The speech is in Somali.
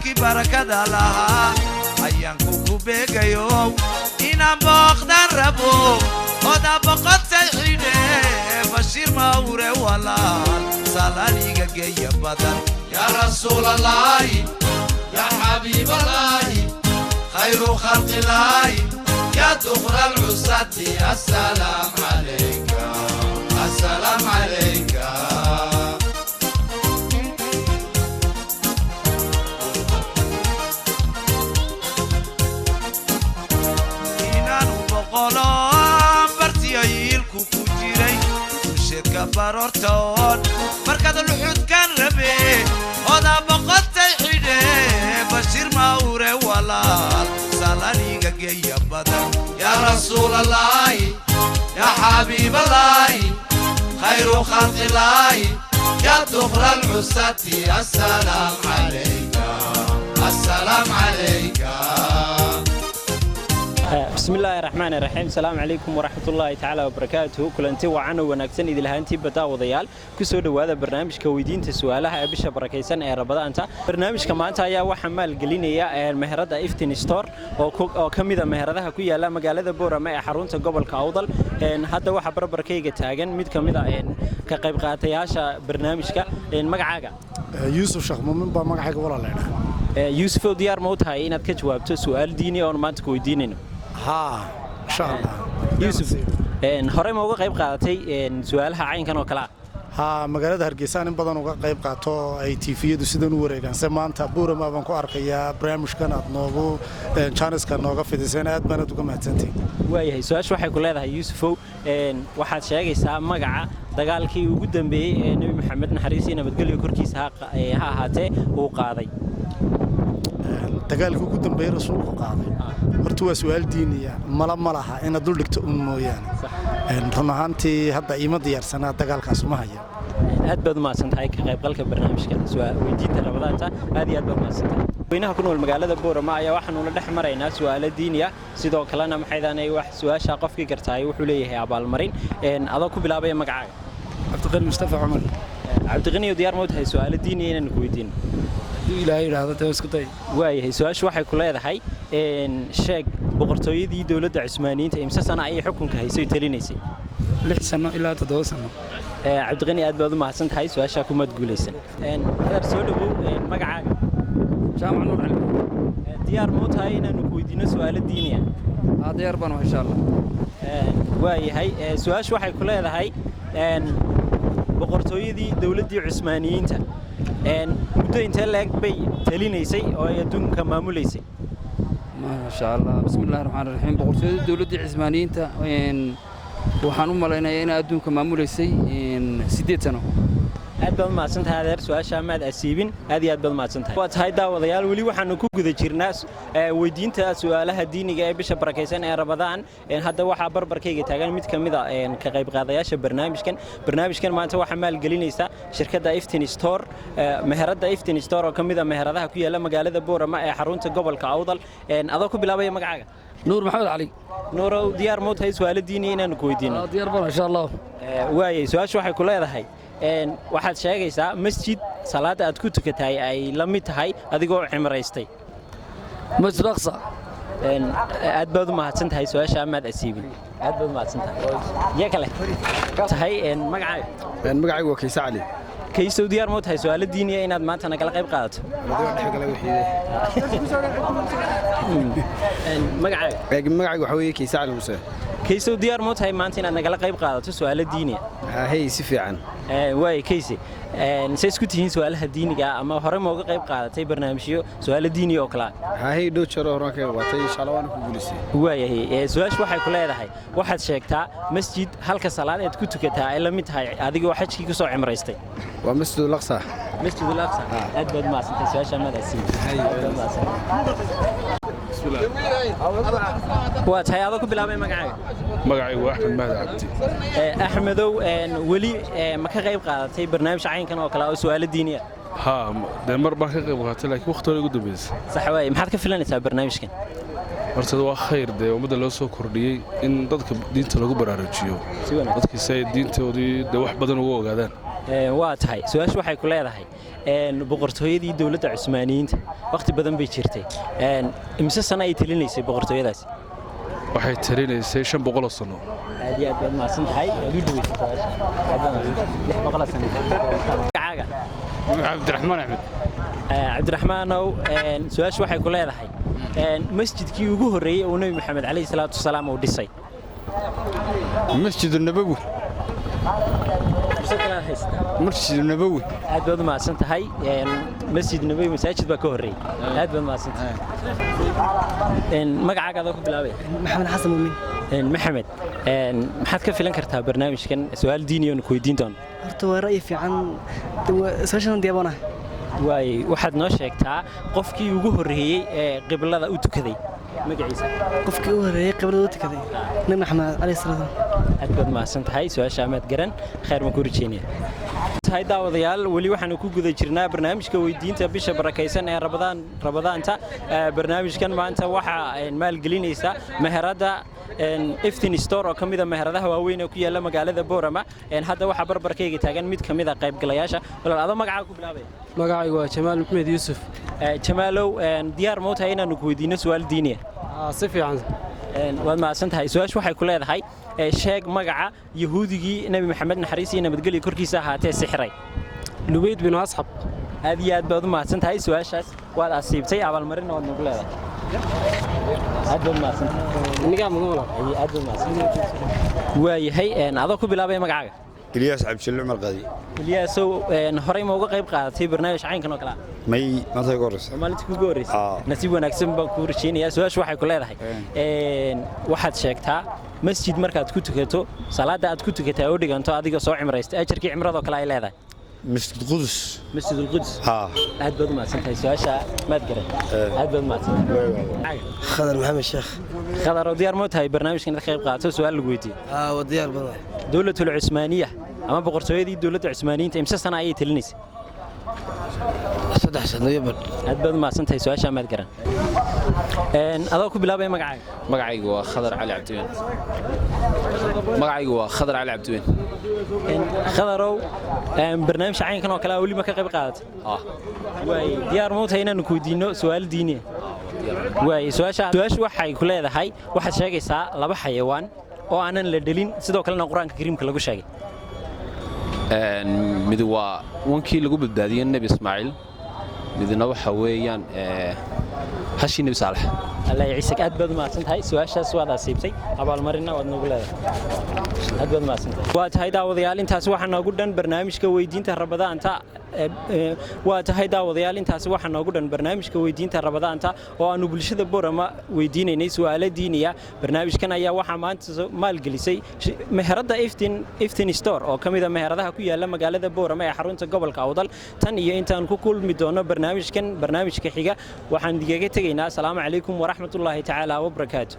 Beledkii barakada lahaa ayaanku ku beegayo inaan booqdan rabo oda boqotay xidhe. Bashiir mawre walaal, salaaniga geeya badan. Yaa Rasuulalaahi, yaa Xabiibalaahi, khayru khalqilaahi, yaa duqra alcusati, asalaam calayka, asalaam calayka. Inaanu boqolo bartiyo iilku ku jiray bulsheedka baroortoon markaad luxudkan rabe oda boqotay xidhe. Bashiir mawre walaal, salaniga geeya badan. Yaa Rasuulalaahi, yaa Xabiibalaahi, khayru khalqilaahi, yaa duqra alcusati, asalaam calayka, asalaam calayka. Bismillaahi raxmaan raxiim. Asalaamu calaykum waraxmatullaahi tacaala wabarakaatuhu. Kulanti wacan oo wanaagsan idilhaantiiba daawadayaal. Ku soo dhowaada barnaamijka weydiinta su'aalaha ee bisha barakaysan ee Rabadaanta. Barnaamijka maanta ayaa waxaa maalgelinaya meherada Iftin Store oo ka mida meheradaha ku yaala magaalada Boorama ee xarunta gobolka Awdal. Hadda waxaa barbarkayga taagan mid ka mid a ka qayb qaatayaasha barnaamijka. Magacaaga? Yuusuf Sheekh Muumin baa magacayga, walaalaydha. Yuusufow, diyaar ma u tahay inaad ka jawaabto su'aal diini oon maanta ku weydiinayno? Haa, insha Allah. Yuusuf, horey ma uga qayb qaadatay su'aalaha caynkan oo kale ah? Haa, magaalada Hargeysa in badan uga qayb qaato, ay tiifiyadu sidan u wareegaan. Se maanta Buurama baan ku arkayaa barnaamijkan aad noogu jaaniska nooga fidiseen. Aad baanaad uga mahadsantihin. Waayahay, su-aashu waxay ku leedahay, Yuusufow, waxaad sheegaysaa magaca dagaalkii ugu dambeeyey ee Nebi Maxamed, naxariisii nabadgelyo korkiisa ha ahaatee, uu qaaday. Dagaalkii ugu dambeeyey rasuulku qaaday, horta waa su'aal diiniya, mala ma laha inaad dul dhigto un mooyaane. Run ahaantii hadda iima diyaarsanaa, dagaalkaas uma haya. Aad baad u mahadsan tahay ka qaybgalka barnaamijka weydiinta Ramadaanta. Aad iyo aad baad mahadsan tahay. Weynaha ku nool magaalada Boorama ayaa waxaanu la dhex maraynaa su'aalo diini ah. Sidoo kalena maxaydaanay wax su'aasha qofkii gartaay wuxuu leeyahay abaalmarin. Adoo ku bilaabaya magacaaga? Cabdiqani Mustafa Cumar. Cabdiqaniyo, diyaar ma u tahay su'aalo diiniya inaanu ku weydiino? Hadduu Ilaahay yidhaahdo, dee isku day. Waayahay, su-aashu waxay ku leedahay, sheeg boqortooyadii dowladda Cusmaaniyiinta imse sano ayay xukunka haysay talinaysay? 6 sano ilaa 7 sano. Cabdiqani, aad baad u mahadsan tahay, su-aashaa kumaad guulaysan. Adeer, soo dhowow. Magacaaga? Jaamac Nuur Cilmi. Diyaar ma u tahay inaanu ku weydiino su'aalo diiniya? Haa, diyaar baan, insha Allah. Waayahay, su-aashu waxay ku leedahay, boqortooyadii dowladdii Cusmaaniyiinta muddo intee leeg bay talinaysay oo ay adduunka maamulaysay? Maasha Allah, bismi illahi raxmaan raxiim. Boqortooyada dowladdii Cismaaniyiinta waxaan u malaynayaa inay adduunka maamulaysay 8 sano. Aad baad umahadsan tahay, adeer. Su-aasha maad asiibin. Aad iyo aad baad umahadsan tahay. Waa tahay daawadayaal, weli waxaanu ku guda jirnaa weydiinta su'aalaha diiniga ee bisha barakaysan ee Ramadaan. Hadda waxaa barbarkayga taagan mid ka mid a ka qayb qaadayaasha barnaamijkan. Barnaamijkan maanta waxaa maalgelinaysa shirkadda Iftin Store, meherada Iftin Store oo ka mid a meheradaha ku yaala magaalada Boorama ee xarunta gobolka Awdal. Adoo ku bilaabaya magacaaga? Nuur Maxamed Cali. Nuurow, diyaar ma u tahay su'aalo diiniya inaanu ku weydiino? Diyaar baan, insha Allah. Waayay, su-aashu waxay ku leedahay, waxaad sheegaysaa masjid salaadda aad ku tukatahay ay la mid tahay adigoo cimraystay. Masjid Aqsa. Aad baad u mahadsan tahay, su-aasha maad asiibin. Aad baad u mahadsan tahay. Ya kale tahay, magacaaga? Magacaygu waa Kayse Cali. Kaysow, diyaar ma u tahay su'aalo diiniya inaad maanta nagala qayb qaadato? Magacaaga? Magacaygu waxaa weeye Kayse Cali Muse. Kaysow, diyaar ma u tahay maanta inaad nagala qayb qaadato su'aalo diiniya? Hey, si fiican. Waay Kayse, say isku tihiin su'aalaha diiniga ama hore ma uga qayb qaadatay barnaamijyo su'aalo diiniya oo kale ah? Hey, dhow jaro horaan ka qayb qaatay, insha Allah waana ku guulaystay. Waayahay, su-aashu waxay ku leedahay, waxaad sheegtaa masjid halka salaad eed ku tukataa ay la mid tahay adigoo xajkii ku soo cimraystay. Waa Masjidul Aqsa. Masjidul Aqsa. Aad baad mahadsantahay, su-aasha maad asiin. Aad baad mahadsantahay. Waa tahay, adoo ku bilaabay magacaaga? Magacaygu waa Axmed Mahdi Cabdi. Axmedow, weli ma ka qayb qaadatay barnaamij caynkan oo kale oo su'aalo diiniya? Haa, dee mar baan ka qayb qaatay, laakiin waqti hore ugu dambeysay. Sax waaye. Maxaad ka filanaysaa barnaamijkan? Horta waa khayr dee ummadda loo soo kordhiyey in dadka diinta lagu baraarujiyo, dadkii si ay diintoodii dee wax badan ugu ogaadaan. Waa tahay. Su-aashu waxay ku leedahay, boqortooyadii dowladda Cusmaaniyiinta wakhti badan bay jirtay. Imise sano ay talinaysay boqortooyadaasi? Waxay talinaysay 500 sano. Aad iyo aad baad mahadsan tahay, waad u dhaweysay su-aasha. Aad baad mahadsan tahay. 600 sano. Magacaaga? Cabdiraxmaan Axmed. Cabdiraxmaanow, su-aashu waxay ku leedahay, masjidkii ugu horreeyey uu Nebi Maxamed calayhi salaatu wasalaam uu dhisay? Masjid Nabawi. Fursad kale aad haysataa. Masjid Nabawi. Aad baad u mahadsan tahay. Masjid Nabawi masaajid baa ka horreeyey. Aad baad mahadsan tahay. Magacaaga adoo ku bilaabay? Maxamed Xasan Muumin. Maxamed, maxaad ka filan kartaa barnaamijkan? Su-aal diini oonu ku weydiin doono. Horta waa ra'yi fiican, su-aashan diyaabona. Waay, waxaad noo sheegtaa qofkii ugu horreeyey ee qiblada u tukaday magaciisa. Qofkii u horreeyey qiblada u tukaday, Nabi Maxamed calayhi salaam. Aad baad mahadsan tahay. Su-aasha amaad garan, khayr baan ku rajeynaya. Tahay daawadayaal, weli waxaanu ku guda jirnaa barnaamijka weydiinta bisha barakaysan ee Rabadaan, Rabadaanta. Barnaamijkan maanta waxaa maalgelinaysa meheradda Iftin Store oo ka mid a meheradaha waaweyn ee ku yaalla magaalada Boorama. Hadda waxaa barbarkayga taagan mid ka mid a qaybgalayaasha. Walaal, adoo magacaa ku bilaabaya? Magacaygu waa Jamaal Maxmed Yuusuf. Jamaalow, diyaar ma u tahay inaanu ku weydiinno su-aal diiniya? Si fiican. Waad mahadsan tahay. Su-aashu waxay ku leedahay, sheeg magaca yahuudigii Nebi Maxamed, naxariis iyo nabadgelyo korkiisa ahaatee, sixray. Lubeyd binu Asxab. Aad iyo aad baad u mahadsan tahay. Su-aashaas waad asiibtay, abaalmarinna waad nagu leedahay. Aad baad mahadsan tahay. Inigaa mudan, walaal. Aad baad mahadsan tahay. Waayahay, adoo ku bilaabaya magacaaga? Ilyaas Cabdishille Cumar Qadi. Ilyaasow, horey ma uga qayb qaadatay barnaamij caynkan oo kale ah? May, maanta igu horreysa. Maalintii kugu horreysay. Nasiib wanaagsan baan kuu rajaynayaa. Su-aashu waxay ku leedahay, waxaad sheegtaa masjid markaad ku tukato salaadda aad ku tukataa oo dhiganto adiga soo cimraysta ajarkii cimradoo kale ay leedahay. Masjid Qudus. Masjid Ulquds. Haa. Aad baad u mahadsan tahay. Su-aasha maad garan. Aad baad u mahadsan tahay. Khadar Maxamed Sheekh. Khadar oo, diyaar ma tahay barnaamijkan inaad ka qayb qaadato, su-aal lagu weydiiyo? Waa diyaar badan. Dowlatul Cusmaaniya ama boqortooyadii dowladda Cusmaaniyiinta imse sana ayay talinaysay? 3 sano iyo badh. Aad baad u mahadsan tahay. Su-aasha maad garan. Adoo ku bilaabaya magacaaga? Magacaygu waa Khadar Cali Cabdiween. Magacaygu waa Khadar Cali Cabdiween. Khadarow, barnaamij caynkan oo kale ah weli ma ka qayb qaadatay? Waay, diyaar ma u tahay inaanu ku weydiinno su-aal diiniya? Waay, su-aashu waxay ku leedahay, waxaad sheegaysaa laba xayawaan oo aanan la dhelin, sidoo kalena Qur-aanka Kariimka lagu sheegay. Mid waa wankii lagu badbaadiyey Nebi Ismaaciil, midna waxa weeyaan hashii Nebi Saalax. Allah ciisag. Aad baad u mahadsan tahay. Su-aashaas waad asiibtay, abaalmarinna waad noogu leedahay. Aad baad u mahadsan tahay. Waa tahay daawadayaal, intaasi waxaa noogu dhan barnaamijka weydiinta Rabadaanta. Waa tahay daawadayaal, intaasi waxaa noogu dhan barnaamijka weydiinta Rabadaanta oo aanu bulshada Borama weydiinaynay su'aalo diiniya. Barnaamijkan ayaa waxaa maanta maalgelisay meheradda Iftin Store oo ka mid a meheradaha ku yaala magaalada Boorama ee xarunta gobolka Awdal. Tan iyo intaan ku kulmi doono barnaamijkan barnaamijka xiga, waxaan idigaga tegaynaa asalaamu calaykum waraxmatullaahi tacaala wabarakaatu.